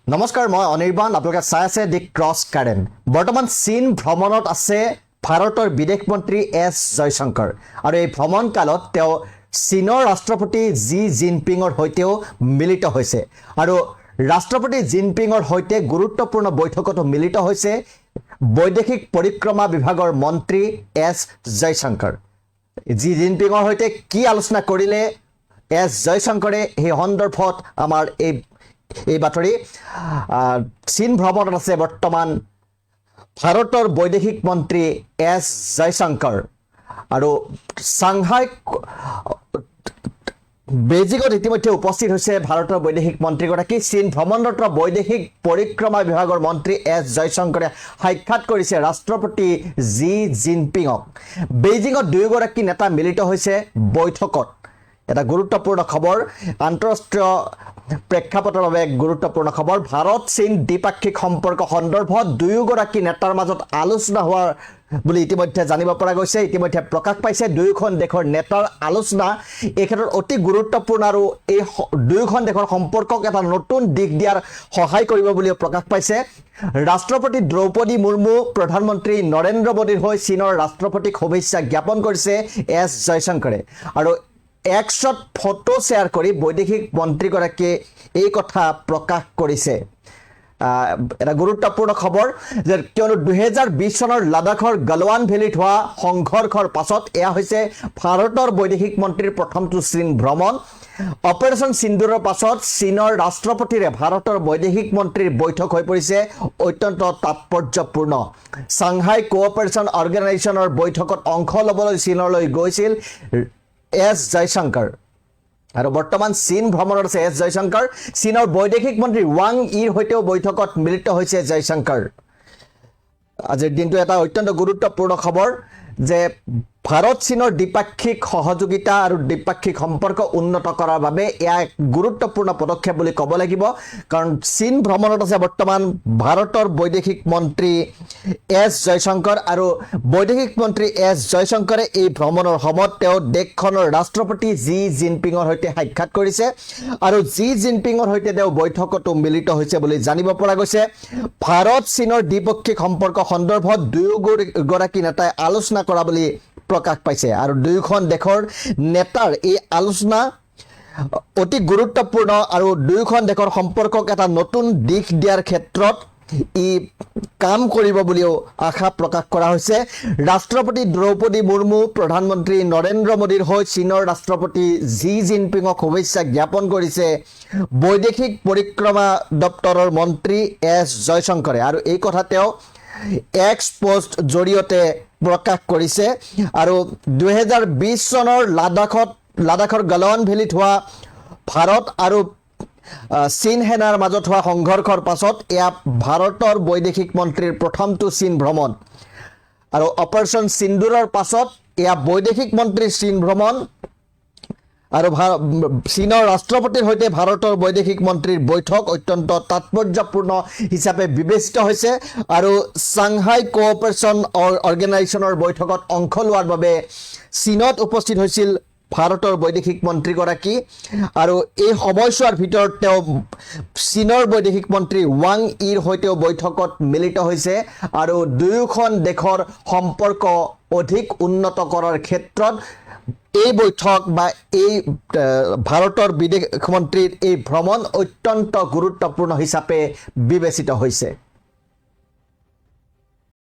নমস্কাৰ, মই অনিৰ্বাণ। আপোনালোকে চাই আছে দি ক্ৰছ কাৰেণ্ট। বৰ্তমান চীন ভ্ৰমণত আছে ভাৰতৰ বিদেশ মন্ত্ৰী এছ জয়শংকৰ আৰু এই ভ্ৰমণকালত তেওঁ চীনৰ ৰাষ্ট্ৰপতি জি জিনপিঙৰ সৈতেও মিলিত হৈছে আৰু ৰাষ্ট্ৰপতি জিনপিঙৰ সৈতে গুৰুত্বপূৰ্ণ বৈঠকতো মিলিত হৈছে বৈদেশিক পৰিক্ৰমা বিভাগৰ মন্ত্ৰী এছ জয়শংকৰ। জি জিনপিঙৰ সৈতে কি আলোচনা কৰিলে এছ জয়শংকৰে, সেই সন্দৰ্ভত আমাৰ এই বাতৰি। চীন ভ্ৰমণত আছে বৰ্তমান ভাৰতৰ বৈদেশিক মন্ত্ৰী এছ জয়শংকৰ আৰু চাংহাই বেইজিঙত ইতিমধ্যে উপস্থিত হৈছে ভাৰতৰ বৈদেশিক মন্ত্ৰীগৰাকী। চীন ভ্ৰমণৰত বৈদেশিক পৰিক্ৰমা বিভাগৰ মন্ত্ৰী এছ জয়শংকৰে সাক্ষাৎ কৰিছে ৰাষ্ট্ৰপতি জি জিনপিঙক। বেইজিঙত দুয়োগৰাকী নেতা মিলিত হৈছে বৈঠকত। এটা গুৰুত্বপূৰ্ণ খবৰ, আন্তঃৰাষ্ট্ৰীয় প্ৰেক্ষাপটৰ বাবে এক গুৰুত্বপূৰ্ণ খবৰ। ভাৰত চীন দ্বিপাক্ষিক সম্পৰ্ক সন্দৰ্ভত দুয়োগৰাকী নেতাৰ মাজত আলোচনা হোৱাৰ বুলি ইতিমধ্যে জানিব পৰা গৈছে, ইতিমধ্যে প্ৰকাশ পাইছে। দুয়োখন দেশৰ নেতাৰ আলোচনা এই ক্ষেত্ৰত অতি গুৰুত্বপূৰ্ণ আৰু এই দুয়োখন দেশৰ সম্পৰ্কক এটা নতুন দিশ দিয়াৰ সহায় কৰিব বুলিও প্ৰকাশ পাইছে। ৰাষ্ট্ৰপতি দ্ৰৌপদী মুৰ্মু, প্ৰধানমন্ত্ৰী নৰেন্দ্ৰ মোদীৰ হৈ চীনৰ ৰাষ্ট্ৰপতিক শুভেচ্ছা জ্ঞাপন কৰিছে এছ জয়শংকৰে আৰু এক্সত ফটো শ্বেয়াৰ কৰি বৈদেশিক মন্ত্ৰীগৰাকীয়ে এই কথা প্ৰকাশ কৰিছে। এটা গুৰুত্বপূৰ্ণ খবৰ যে কিয়নো 2020 চনৰ লাডাখৰ গলৱান ভেলীত হোৱা সংঘৰ্ষৰ পাছত এয়া হৈছে ভাৰতৰ বৈদেশিক মন্ত্ৰীৰ প্ৰথমটো চীন ভ্ৰমণ। অপাৰেশ্যন সিন্দুৰৰ পাছত চীনৰ ৰাষ্ট্ৰপতিৰে ভাৰতৰ বৈদেশিক মন্ত্ৰীৰ বৈঠক হৈ পৰিছে অত্যন্ত তাৎপৰ্যপূৰ্ণ। চাংহাই কোঅপাৰেশ্যন অৰ্গেনাইজেশ্যনৰ বৈঠকত অংশ ল'বলৈ চীনলৈ গৈছিল এছ জয়শংকৰ আৰু বৰ্তমান চীন ভ্ৰমণত আছে এছ জয়শংকৰ। চীনৰ বৈদেশিক মন্ত্ৰী ৱাং ইৰ সৈতেও বৈঠকত মিলিত হৈছে জয়শংকৰ। আজিৰ দিনটো এটা অত্যন্ত গুৰুত্বপূৰ্ণ খবৰ যে ভাৰত চীনৰ দ্বিপাক্ষিক সহযোগিতা আৰু দ্বিপাক্ষিক সম্পৰ্ক উন্নত কৰাৰ বাবে এয়া এক গুৰুত্বপূৰ্ণ পদক্ষেপ বুলি ক'ব লাগিব। কাৰণ চীন ভ্ৰমণত আছে বৰ্তমান ভাৰতৰ বৈদেশিক মন্ত্ৰী এছ জয়শংকৰ আৰু বৈদেশিক মন্ত্ৰী এছ জয়শংকৰে এই ভ্ৰমণৰ সময়ত তেওঁ দেশখনৰ ৰাষ্ট্ৰপতি জি জিনপিঙৰ সৈতে সাক্ষাৎ কৰিছে আৰু জি জিনপিঙৰ সৈতে তেওঁ বৈঠকতো মিলিত হৈছে বুলি জানিব পৰা গৈছে। ভাৰত চীনৰ দ্বিপক্ষিক সম্পৰ্ক সন্দৰ্ভত দুয়োগৰাকী নেতাই আলোচনা কৰা বুলি প্ৰকাশ পাইছে আৰু দুয়োখন দেশৰ নেতাৰ এই আলোচনা অতি গুৰুত্বপূৰ্ণ আৰু দুয়োখন দেশৰ সম্পৰ্কক এটা নতুন দিশ দিয়াৰ ক্ষেত্ৰত ই কাম কৰিব বুলিও আশা প্ৰকাশ কৰা হৈছে। ৰাষ্ট্ৰপতি দ্ৰৌপদী মুৰ্মু, প্ৰধানমন্ত্ৰী নৰেন্দ্ৰ মোদীৰ হৈ চীনৰ ৰাষ্ট্ৰপতি জি জিনপিঙক শুভেচ্ছা জ্ঞাপন কৰিছে বৈদেশিক পৰিক্ৰমা দপ্তৰৰ মন্ত্ৰী এছ জয়শংকৰে আৰু এই কথা তেওঁ এক্স পোষ্ট জৰিয়তে প্ৰকাশ কৰিছে। আৰু 2020 চনৰ লাডাখৰ গলৱান ভেলীত হোৱা ভাৰত আৰু চীন সেনাৰ মাজত হোৱা সংঘৰ্ষৰ পাছত এয়া ভাৰতৰ বৈদেশিক মন্ত্ৰীৰ প্ৰথমটো চীন ভ্ৰমণ আৰু অপাৰেশ্যন সিন্দুৰৰ পাছত এয়া বৈদেশিক মন্ত্ৰীৰ চীন ভ্ৰমণ আৰু চীনৰ ৰাষ্ট্ৰপতিৰ সৈতে ভাৰতৰ বৈদেশিক মন্ত্ৰীৰ বৈঠক অত্যন্ত তাৎপৰ্যপূৰ্ণ হিচাপে বিবেচিত হৈছে। আৰু চাংহাই কোঅপাৰেশ্যন অৰ্গেনাইজেশ্যনৰ বৈঠকত অংশ লোৱাৰ বাবে চীনত উপস্থিত হৈছিল ভাৰতৰ বৈদেশিক মন্ত্ৰীগৰাকী আৰু এই সময়ছোৱাৰ ভিতৰত তেওঁ চীনৰ বৈদেশিক মন্ত্ৰী ৱাং ইৰ সৈতেও বৈঠকত মিলিত হৈছে আৰু দুয়োখন দেশৰ সম্পৰ্ক অধিক উন্নত কৰাৰ ক্ষেত্ৰত এই বৈঠক বা এই ভাৰতৰ বিদেশ মন্ত্ৰীৰ এই ভ্ৰমণ অত্যন্ত গুৰুত্বপূৰ্ণ হিচাপে বিবেচিত হৈছে।